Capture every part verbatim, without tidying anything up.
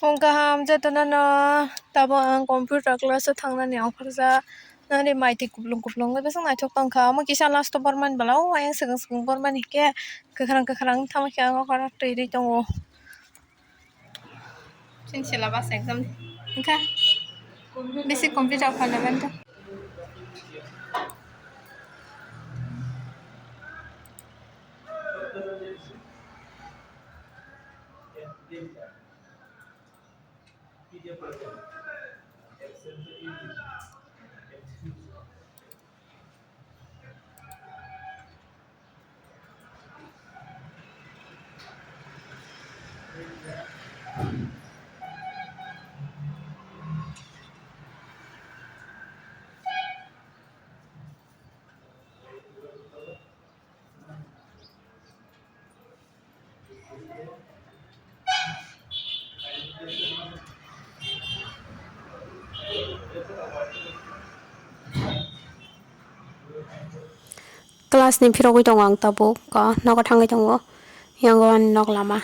Phung kaham jotono no, tabuk ang computer class o thangnani ongkhorjak. Nani mai twi kuplung kuplung bai bwswk naithok tongkha. Omo kisa last o bormani bwla o ayang swkang swkang bormani hinkhe kwkhwrang kwkhwrang tamo khe ang o khorang twi rwi tongo. Chini syllabus exam wngkha bisi computer fundamental. Class ni phirogwi tongo ang tabuk, ko nogo thangwi tongo, yango ani nok lama.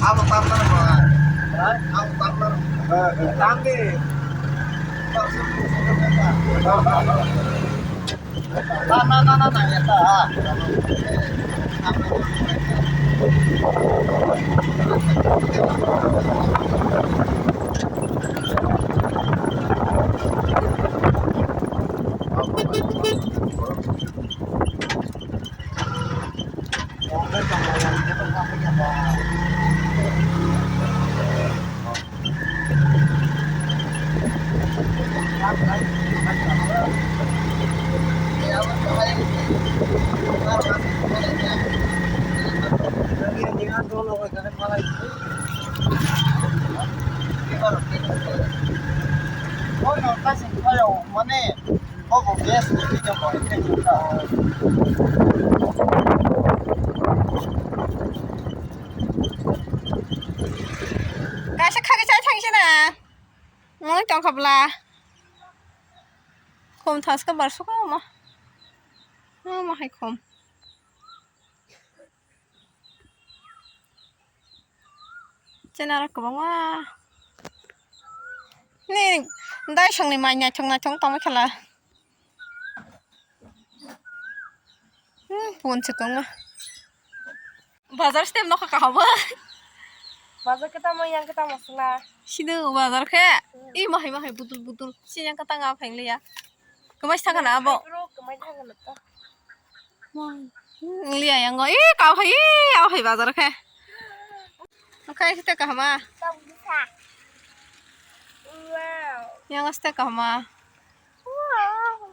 Abo tamna ba. Ha? Abo tamna ba. Tamdi. Na, na, na, na, na, ya ta, ha. Mane, obo gas ni twi tongkha, tei tongkha. Kaisa khagwi chai thangse na. Mui tongkha bwla. Khum thaska barsuka omo. Omo hai khum. Chini aro kwbangma. Ni daisongni mai naithok naithok tongma khala. Hmm, pun se kwbangma. Bazar step nokha kaham. Bazar khe tamo yang khe tamo sla. Sini bazar khe. Hmm. I mahai mahai butul butul. Sini yang kata nga phang liya. Kwmai thangkha na abo? Bro, kwmai thangkha na to. Liya yango. Ih, kau hai, ih, au hai bazar khe. Okai site kahama. Wow. Yango site kahama. Wow.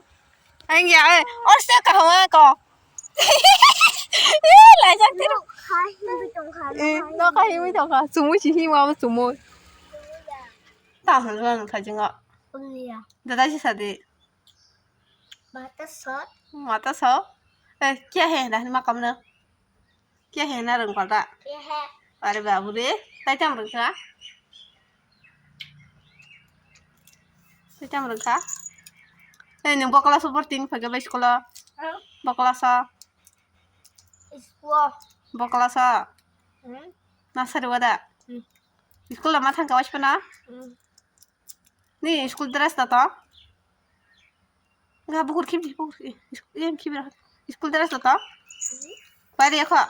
Ang ya, eh, or site kahama ko. Ih, laijak tiro. Nokha himwi tongkha, eh, nokha himwi tongkha. Chumui si himwi abo chumui. Ta hwnwi ang khaijingo. Dada si sadi. Mata sot. Mata so. Eh, kya hai na ma kamna? Kya hai na rang palta? Kya hai? Are babu re, tai tam rang kha? Tai tam rang kha? Eh, nung bokla so borting phage bai school o? Bokla so. School. Bokla so. Hmm? Nasari wada. Hmm. School ma thang ka waspana? Hmm. Ni school dress to to. Nga bukur khibdi, bukur khibdi. School dress to to. Pari kho.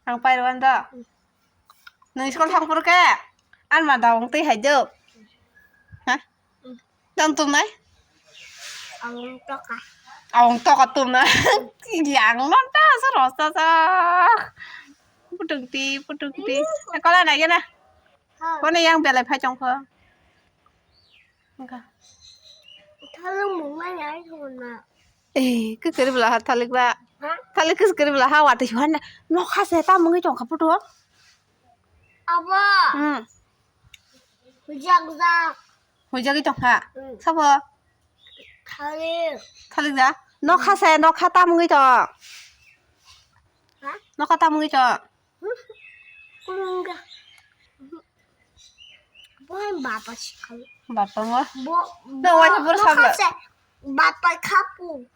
Ang pai rwan da. Nung school thang pur ke? An ma da ong tei hai do. Ha? Tang tum nai? Ang toka. Ang toka tum na. Yang non ta sa rosta sa. Putung ti, putung ti. Kala nai na. Kono yang belai phai chong kho. Thalung mung nai nai thung na. Eh, kekeri bela ha thalik ba. Ha? Thalik kekeri bela ha wati suhan na. Nokha se ta mungwi tong kha puto. Abo. Hmm. Hujak jak. Hujak i tong kha. Hmm. Sabo. Thalik. Thalik da. Nokha se nokha ta mungwi tong. Ha? Nokha ta mungwi tong. Kulungga. Boy baba sikal. Baba mo. Bo. No, wajah pura sabla. Baba kapu.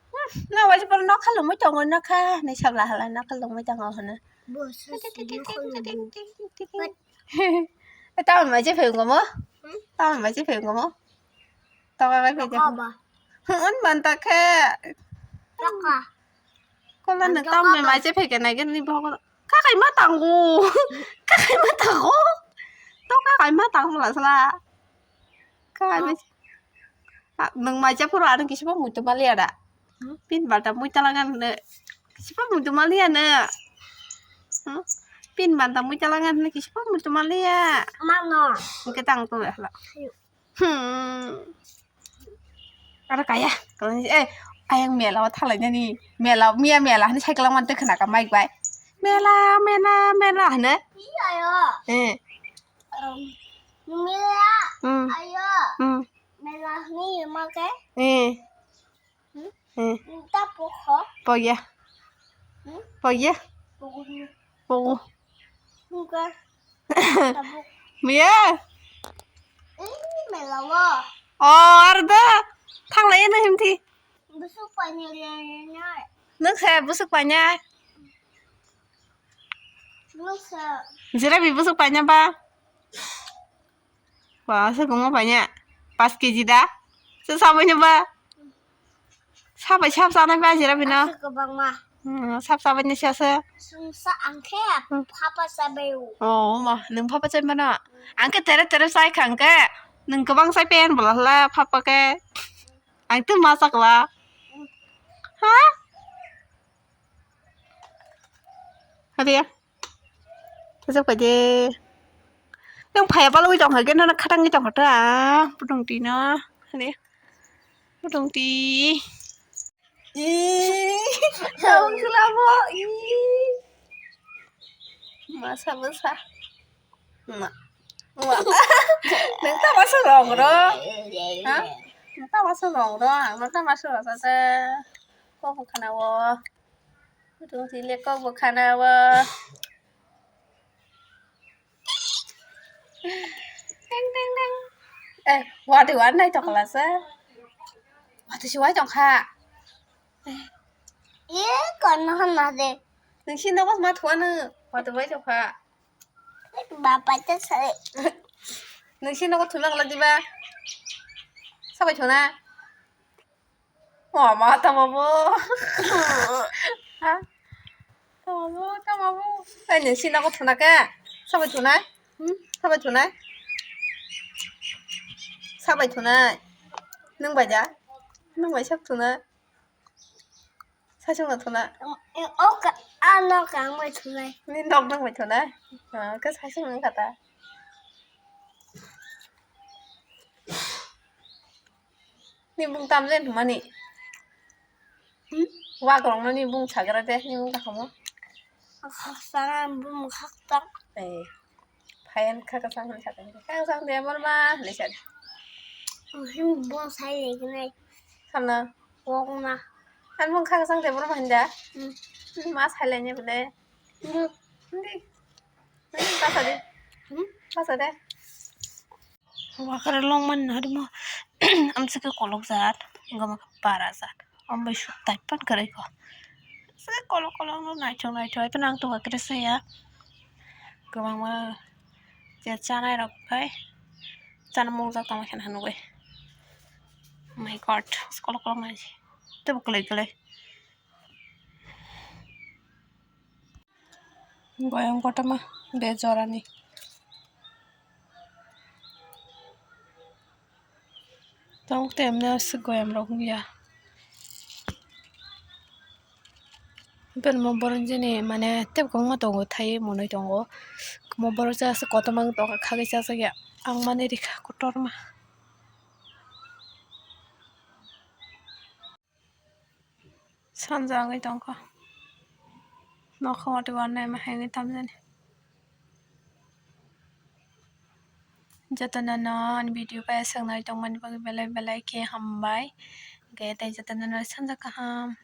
No, wajah pura no kalau mau tongo no kha. Ni sabla hala no kalau mau tongo hana. Bo sesi no kalau. Tahu mai je phe ngomo. Tahu mai je phe ngomo. Tahu mai phe. Kaba. Hwn man ta khe. Taka. Kola nang tamo mai che phai khe nai khe ni bogo. Kakai ma tango. Kakai ma tango. To kakai ma tango la sala. Kakai ma. Nang mai che phuru ani kisi bo muitu maliya da. Pin balta muita langan ne. Kisi bo muitu maliya ne. Pin balta muita langan ne kisi bo muitu maliya. Mano. Ke tang to ya la. Hmm. Aro kaya. Eh, ayang mela o thalai nani. Mela, miya mela hani cycle man te khna ka mic bai. Mela, mela, mela hane. Iya yo. Eh. Mela. Hmm. Ayo. Hmm. Mela ni ma ke. Eh. Hmm? Hmm. Ta pokho. Pogya. Hmm? Pogya. Pokho. Pokho. Buka. Tabuk. Miya. Ini melawa. Oh, arda. Thanglai na himthi. Busuk panya liya. Nuksa busuk panya. Nuksa. Jira bi busuk panya ba. Ba, se kungma panya. Pas keji da. Se sabai ba. Sabai sab sanai ba jira bino. Asa kwbangma. Hmm, sab sabai ni sasa. Sungsa ang khe phapa sabai o. Oh, ma, nung phapa chai mana? Ang khe tere tere sai khang khe. Nung kwbang sai pen bola hla phapa khe. Ang tu ma sakla. Ha? Hadi ya. Tejak pai de. Yang phaya palui tong kha, gena khatang tong kha ta. Pudung ti no. Hadi. Pudung ti. Ih, tong khulamo. Ih. Masa masa. Ma. Ma. Nang ta masa rong ro. Ha? Nang ta masa rong ro. Ang ta masa rong sa. Kok bo khana wo. Pudung ti le kok bo khana wo. Teng teng teng. Eh, wati wan nai tong kha la sa. Wati si wai tong kha. Ye kono hana de. Nung si nogo ma thua nung. Wati wai tong kha. Baba ta sare. Nung si nogo thuna kala diba. Sabai thuna. Mama, tamo bo. Ha? Tamo bo, tamo bo. Ai, nung si nogo thuna khe? Sabai thunai? Hmm? Sabai thunai? Sabai thunai? Nung bai da? Nung bai sab thunai? Sasung no thuna? O ka, a no ka ang bai thunai. Ni nok nung bai thunai? Ah, khe sasung nung kha ta? Ni bung tam len thumani. Hmm? Wa korong no ni bung sagra de, ni bung kakhamo. Khaksa bung khaksa. Eh, phayan khaksa han khaksa. Khaksa de borma, lesa. Hin bung sai le gnai. Sana. Wok na. An bung khaksa de borma hinda. Hmm. Ma sai le ne bole. Hmm. Hindi. Hindi, pasa de. Hmm? Pasa de. Wakar long man na dimo. Amsike kolok jat, gama para jat. Ambai suk tai pan kare ko. Se kolok kolok no naithok naithok, ai pan ang to wakar saya. Gama ma je chanai rok kai. Chana mokjak tongma khe nugwi. My God, kolok kolok nai. Tebo kwlwi kwlwi. Goyam kotorma be jorani. Tong temne aswk goyam rok wngya. Belmo borok jeni mane tei kwbangma tongo thai monwi tongo. Mo borok jagase kotorma wng tongkha khagwi chajak ya ang mani rikha kotorma. Sanja wngwi tongkha nokha watwi warnai ma hai wngwi tamjani. Jotono no ani video bai aswk nai tongmani bagwi belai belai khe hambai. Hwnkhe tei jotono no sanja kaham.